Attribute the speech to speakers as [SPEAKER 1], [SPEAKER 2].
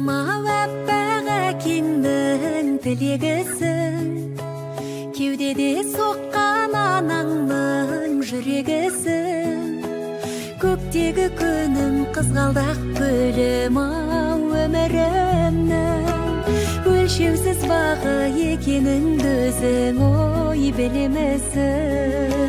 [SPEAKER 1] Қызым ау, әппақ әкеңнің тілегісің, кеудеде соққан анаңның жүрегісің. Көктегі күнім, қызғалдақ гүлім ау, өмірімнің өлшеусіз бағы екеніңді өзің ой білемісің.